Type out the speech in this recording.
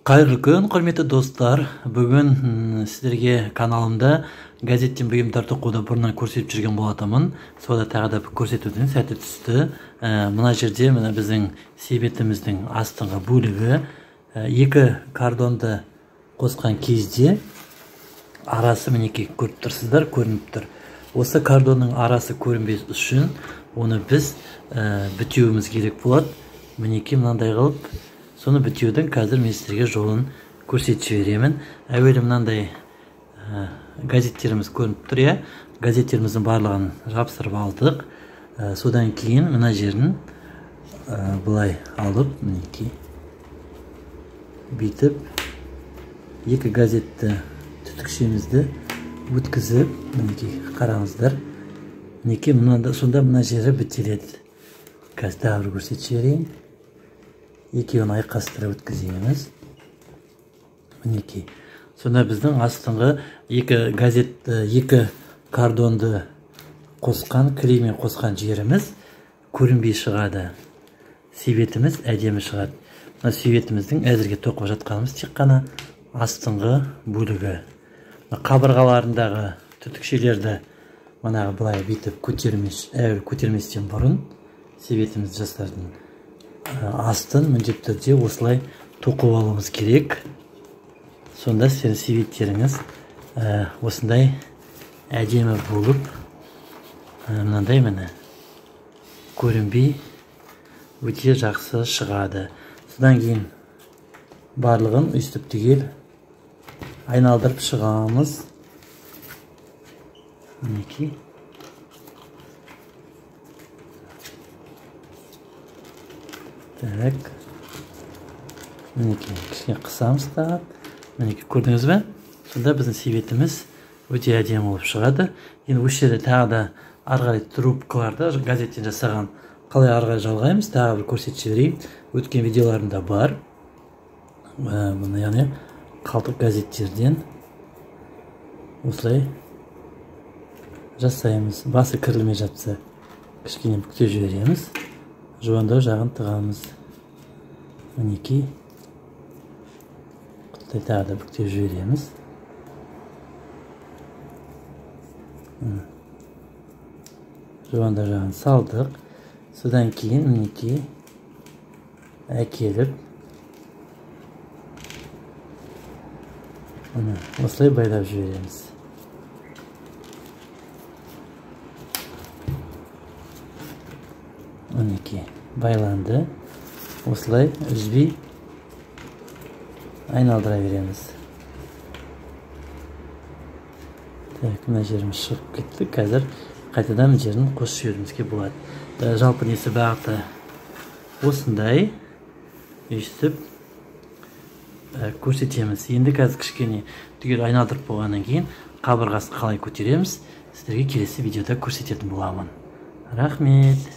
Қайырлы күн, құрметті достар. Бүгін сіздерге каналымда газеттен бұйымдар тоқуды бұрыннан көрсетіп жүрген болатынмын. Сода тағы да көрсетудің сәті түсті. Мына жерде мына біздің себетіміздің астыңғы бөлігі екі картонды қосқан кезде арасы мінекей көріп тұрсыздар, көрініп тұр. Осы картонның арасы көрінбес үшін оны біз бітеуіміз керек болады. Мінекей мынандай қылып соны бітеудің қазір мен сіздерге жолын көрсетіп жіберемін. Әуелі мынандай газеттеріміз көрініп тұр, иә. Газеттеріміздің барлығын жапсырып алдық. Содан кейін мына жерін былай алып, мінекей бүйтіп екі газетті түтікшемізді өткізіп, мінекей қараңыздар. Мінекей мынада сонда мына жері бітеледі. Қазір тағы бір көрсетіп жіберейін. Екеуін айқастырып өткіземіз. Мінекей. Сонда біздің астыңғы екі газет, екі картонды қосқан, клеймен қосқан жеріміз көрінбей шығады. Себетіміз әдемі шығады. Мына себетіміздің әзірге тоқып жатқанымыз тек қана астыңғы бөлігі. Мына қабырғаларындағы түтікшелерді манағы былай бүйтіп көтерместен бұрын себетімізді жастардың астын міндетті түрде осылай тоқып алуымыз керек. Сонда сіздердің себеттеріңіз осындай әдемі болып, мынандай міне көрінбей өте жақсы шығады. Содан кейін барлығын өйстіп түгел айналдырып шығамыз. Мінекей. Так. Мінекей кішкене қысамыз тағы. Мінекей көрдіңіз бе? Сонда біздің себетіміз өте әдемі болып шығады. Енді осы жерде тағы да ары қарай трубкаларды газеттен жасаған қалай ары қарай жалғаймыз, тағы бір көрсетіп жіберейін. Өткен видеоларымда бар. Бұны яғни қалдық газеттерден осылай жасаймыз. Басы кірілмей жатса кішкене бүктеп жібереміз. Жуандау жағын тығамыз. Мінекей. Құттай тағы да бүктеп жібереміз. Жуандау жағын салдық. Содан кейін мінекей әкеліп міне осылай байлап жібереміз. Мінекей байланды. Осылай үзбей айналдыра береміз. Так, мына жеріміз шығып кетті. Қазір қайтадан мына жерін қосып жіберуімізге болады. Жалпы несі бағыты осындай өйстіп көрсетеміз. Енді қазір кішкене түгел айналдырып болғаннан кейін қабырғасын қалай көтереміз, сіздерге келесі видеода көрсететін боламын. Рахмет.